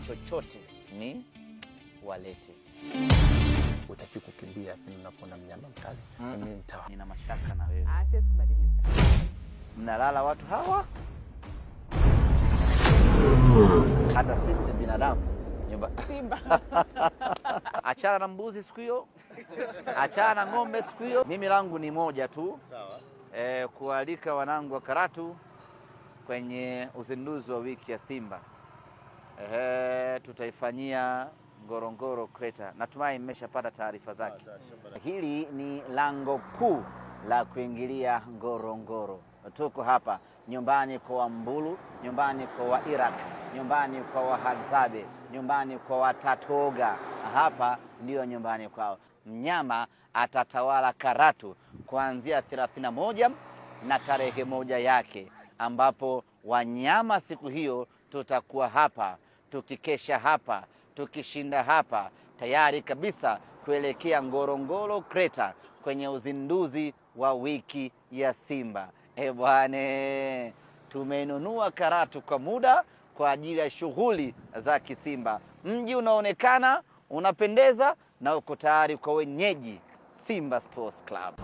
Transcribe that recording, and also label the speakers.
Speaker 1: chochote ni walete.
Speaker 2: Utaki kukimbia pindi unapoona mnyama mkali. Mimi nitawa.
Speaker 1: Nina mashaka na wewe.
Speaker 3: Ah, siwezi kubadilika.
Speaker 1: Mnalala watu hawa? Hata sisi binadamu nyumba
Speaker 3: Simba.
Speaker 1: Achana na mbuzi siku hiyo, achana na ng'ombe siku hiyo. Mimi langu ni moja tu.
Speaker 4: Sawa.
Speaker 1: Kualika wanangu wa Karatu kwenye uzinduzi wa wiki ya Simba. Tutaifanyia Ngorongoro Crater. Natumai mmeshapata taarifa zake. Hili ni lango kuu la kuingilia Ngorongoro. Tuko hapa nyumbani kwa Wambulu, nyumbani kwa Wairaq, nyumbani kwa Wahadzabe, nyumbani kwa Watatoga. Hapa ndiyo nyumbani kwao. Mnyama atatawala Karatu kuanzia 31 na tarehe 1 yake, ambapo wanyama siku hiyo tutakuwa hapa tukikesha hapa tukishinda hapa, tayari kabisa kuelekea Ngorongoro Crater kwenye uzinduzi wa wiki ya Simba. E bwane, tumenunua Karatu kwa muda kwa ajili ya shughuli za kisimba. Mji unaonekana unapendeza na uko tayari kwa wenyeji Simba Sports Club.